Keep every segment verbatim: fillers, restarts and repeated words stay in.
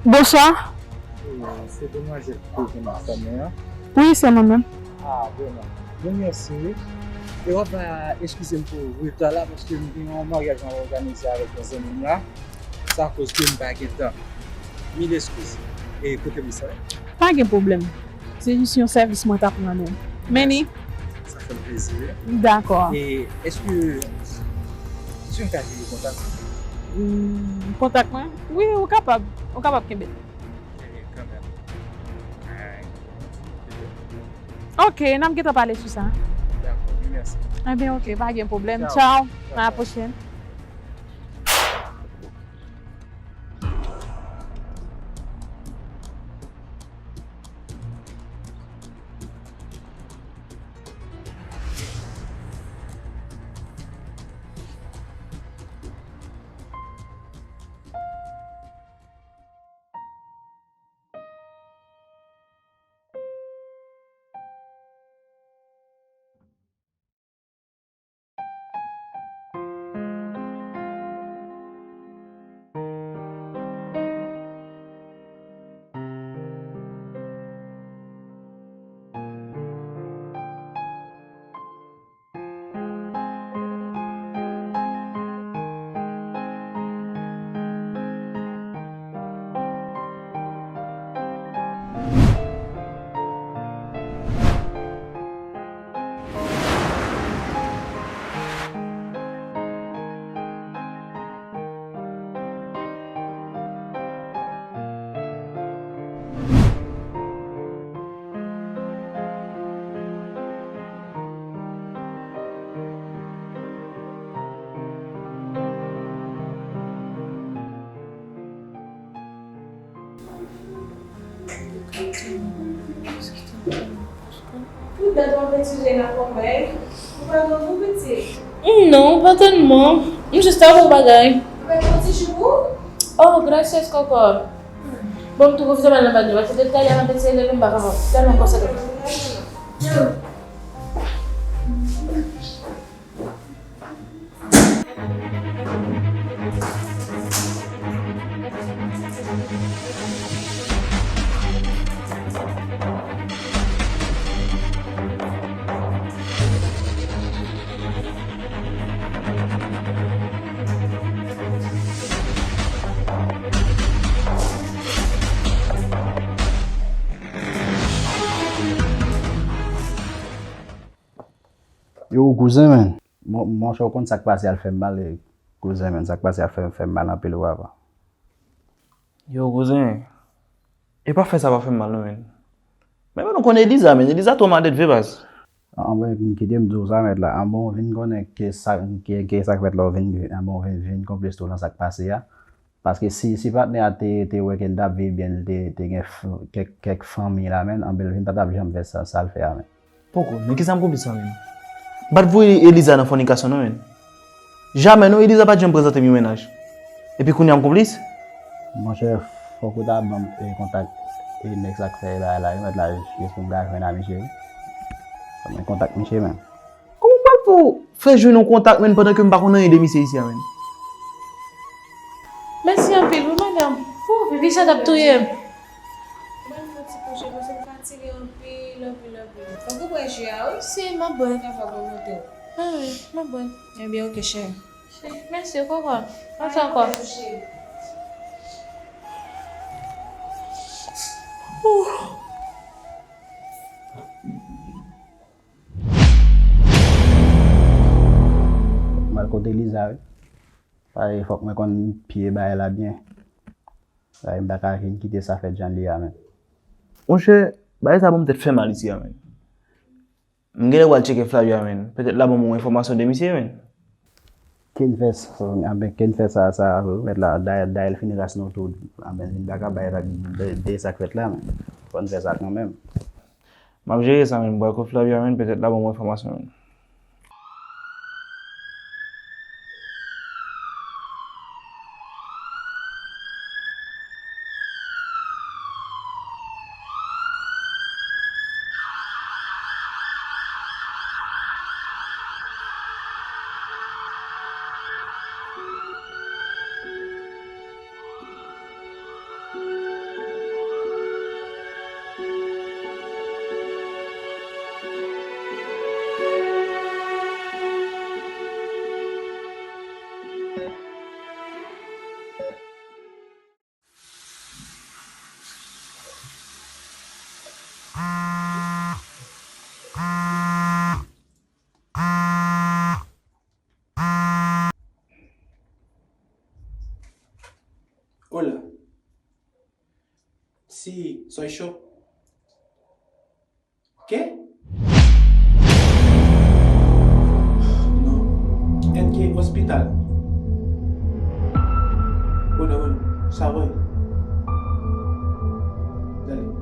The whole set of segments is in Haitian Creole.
Bonswa. Wi, se demwazèl ki te nan fanmi an. Wi, se mwen menm. Ah, vrèman. Mwen mèsi, wi. E w ap eskize m pou reta la, paske m gen yon maryaj mwen òganize avèk yon zanmi m la. Sa koz ke m pa gen tan. Mil eskiz. E kote m sa? Pa gen pwoblèm. Se jis yon sèvis mwen t ap rann ou. Meni. Sa fè m plezi, wi. Dakò. E èske, èske m ka kenbe kontak ou? Hmm, kontak mwen? Wi, ou kapab. Ou kapab kenbe l. Kenbe kanmenm. Alright. Ok, n ap gentan pale sou sa. Dakò, wi, mèsi. Enben, ok, pa gen pwoblèm. Tchao. Tchao. Tchao. A la pwochèn. Tout dat w ap etidye nan konbèy, ou pa grangou pitit? Non, pa tèlman. M jis ta wè yon bagay. Ou pa gen yon ti jou pou? Oh, gracias, kòkò. Bon, m tou pwofite m al nan banyo, paske depi talè a m ap etire leve m pa kapab. Tèlman konsantre. Yo, kouzen, men. Mon, monchè, ou konn sa k pase a, l fè m mal, e, kouzen, men. Sa k pase a fè, fè m mal anpil, wi, papa. Yo, kouzen, e pa fè sa pa fè m mal, non, men. Men, men nou konn Eliza, men. Eliza twò maledve, baz. Anben, kite m di w sa, mèt la. Anben, w vin konnen ke sa, ke, ke sa k fèt la, w vin, anben, w vin, vin konplis tou nan sa k pase a. Paske si, si patnè a te, te wè ke l t ap viv byen, li te, te gen f-, kèk, kèk fanmi la, men, anben, l vin pa t ap janm fè sa, sa l fè a, men. Poko, men kisa m konplis la, men? M pa t voye Eliza nan fònikasyon, non, men. Jamè, non, Eliza pa t janm prezante m yon mennaj. Epi kounye a m konplis? Monchè, fòk ou ta ban m, e, kontak, e, nèg sa k fè bagay la, wi, mèt la, jis pou m ka jwenn a misye, wi. Ban mwen kontak misye, men. Kòman w pral fè w fè jwenn yon kontak, menn, pandan ke m pa konn anyen de misye isi a, menn? Mèsi anpil, wi, madanm. Wou, pipi sa t ap touye m. Mwen fè yon ti kouche, paske m fatige anpil, anpil, anpil. Fòk ou bwè ji a, wi. Si, m ap bwè. Sa fè volonte w. Ah, wi, m ap bwè. Ebyen, oke, cheri. Mèsi, kòkò. Mèsi ankò. M al kote Liza, wi. Paske fòk mwen konn pye bagay la byen. Paske m pa ka vin kite sa fèt jan l ye a, menm. Monchè, bagay sa ban m tèt fè mal isi a, menm. M genlè pral tcheke Flavia, menm. Petèt l a ban m yon enfòmasyon de misye, menm. Ken fè sa, anben, ken fè sa, sa, mèt la, dayè, dayè l fin ras nou tou, anben, l vin pa ka bay de, de sa k fèt la, menm. Fò n fè sa kanmenm. M ap jere sa, menm. M pral kote Flavia, menm, petèt l a ban m enfòmasyon, menm. Si, soy cho. Ke? Non. N K Hospital. Bon, non, bon. Sa vre. Dale.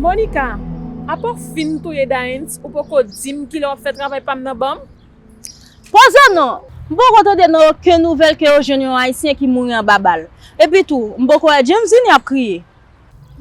Monica, apa w fin touye Daens, ou poko di m kilè w ap fè travay pa m nan ban m? Pozo non! M poko tande nan okenn nouvèl ke yo jwenn yon Ayisyen ki mouri anba bal. Epi tou, m poko wè James vini ap kriye.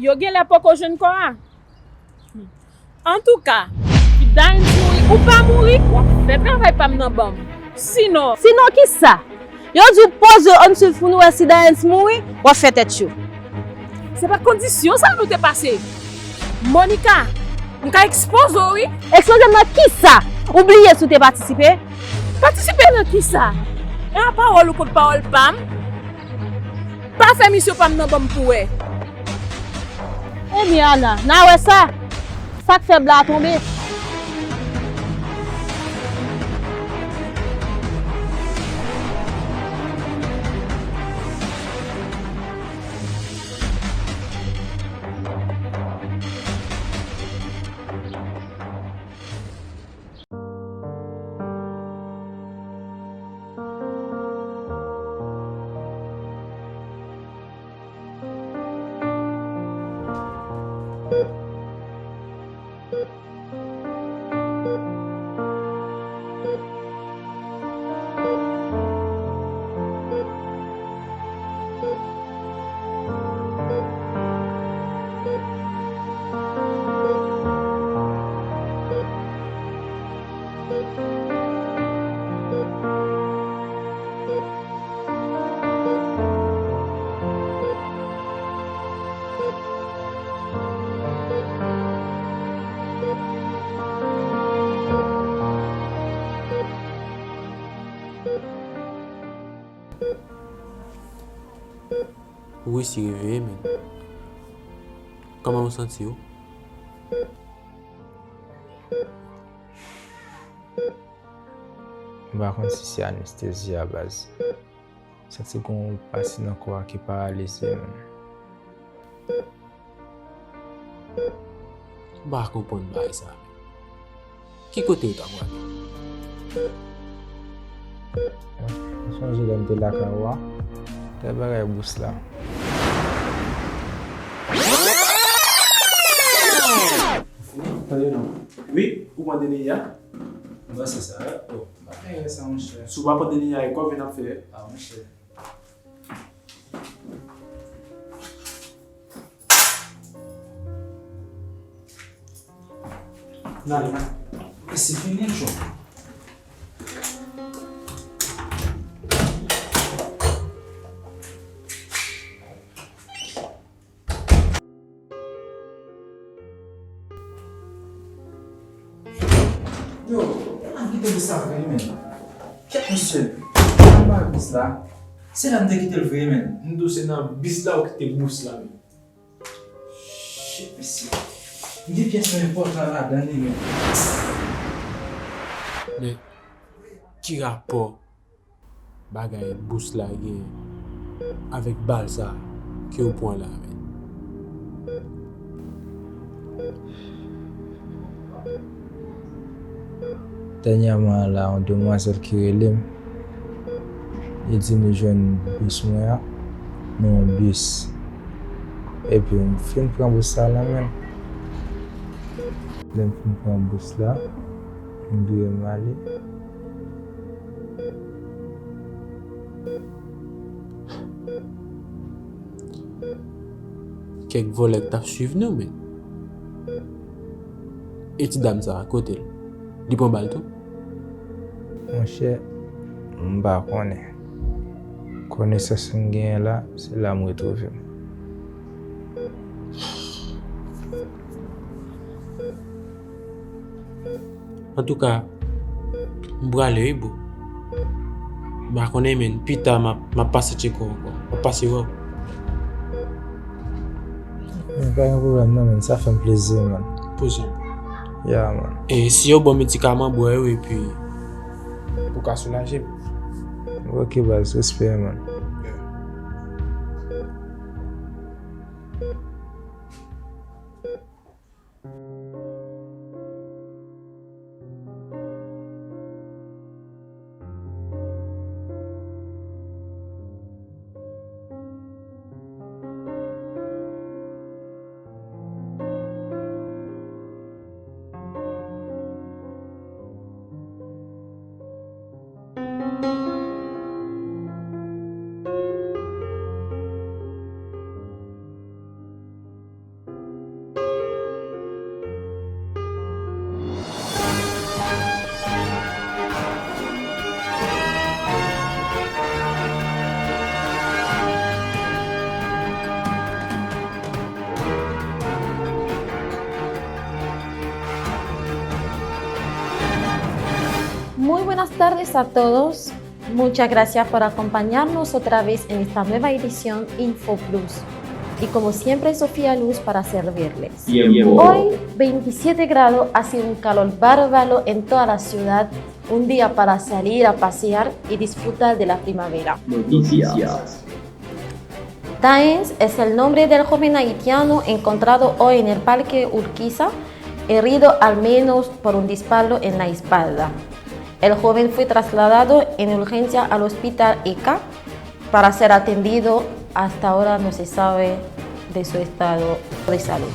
Yo genlè poko jwenn kò a. Antouka, ki Daens mouri ou pa mouri, w ap fè travay pa m nan ban m. Sinon. Sinon kisa? Yo di w poze w ann swiv pou nou wè si Daens mouri, w ap fè tèt cho. Se pa kondisyon sa nou te pase. Monica, m ka ekspoze w wi. Ekspoze m nan kisa? Ou bliye si w te patisipe? Patisipe nan kisa? E a pawòl ou kont pawòl pa m? Pa fè misyon pa m nan ban m pou wè. Ebyen Ana, n a wè sa. Sa k fè bla a tonbe? Ou resi reveye, men. Kòman w santi w? M pa konn si se anestezi a, baz. Santi gon pati nan kò a ki paralize, men. M pa konprann bagay sa, men. Ki kote yo ta prale? M sonje lè m te lakay ou a. Tèl bagay bous la. Tande non. Wi, ou pran D N I a? Mwen se sa, oh, m pa fè sa, monchè. Si w pa pran D N I a, e kòb yo n ap fè? Ah, monchè. N ale. Mèsi, fini, John. Yo, pa kite bous la vre, men. Kèt, mesye. Anba bous la. Se la m te kite l vre, men. M di w se nan bis la ou kite bous la, men. Shit, mesye. M gen pyès enpòtan ladan li, men. Men, ki rapò bagay bous la gen avèk bal sa ke w pran la, men? Dènyèman la, yon demwazèl ki rele m, li di nou jwenn bous mwen an nan yon bis. Epi m fin pran bous sa la, men. Lè m fin pran bous la, m vire m ale. Kèk vòlè k t ap swiv nou, men. E ti dam sa a, kote l? Li pran bal tou? Monchè, m pa konnen. Konesans m genyen la, se la m retwouve m. Antouka, m prale wi, bro. M pa konnen, men pita m ap, m ap pase tcheke w ankò. M ap pase wè w. Men pa gen pwoblèm non, men sa fè m plezi, man. Poze. Ya, man. E si yo ba w medikaman, bwè yo, epi ou ka soulaje m. Ok, baz, respè, man. Muy buenas tardes a todos. Muchas gracias por acompañarnos otra vez en esta nueva edición Info Plus. Y como siempre, Sofía Luz para servirles. Tiempo. Hoy, veintisiete grados, hace un calor bárbaro en toda la ciudad, un día para salir a pasear y disfrutar de la primavera. Noticias. Taens es el nombre del joven haitiano encontrado hoy en el Parque Urquiza, herido al menos por un disparo en la espalda. El joven fue trasladado en urgencia al hospital E K para ser atendido. Hasta ahora no se sabe de su estado de salud.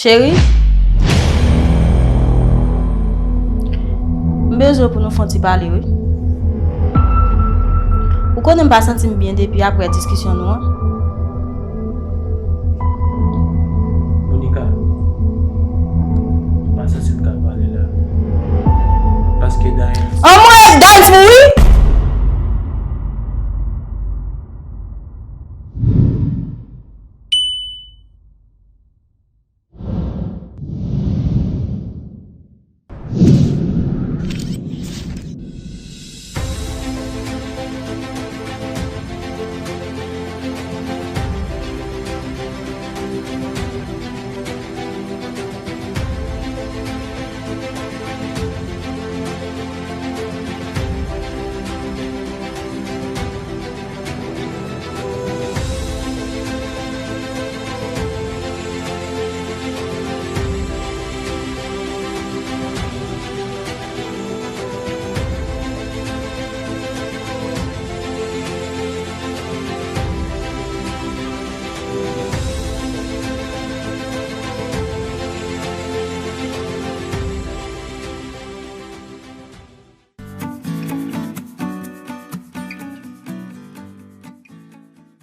Cheri, m bezwen pou nou fè yon ti pale, wi. Ou konnen m pa santi m byen depi apre diskisyon nou an.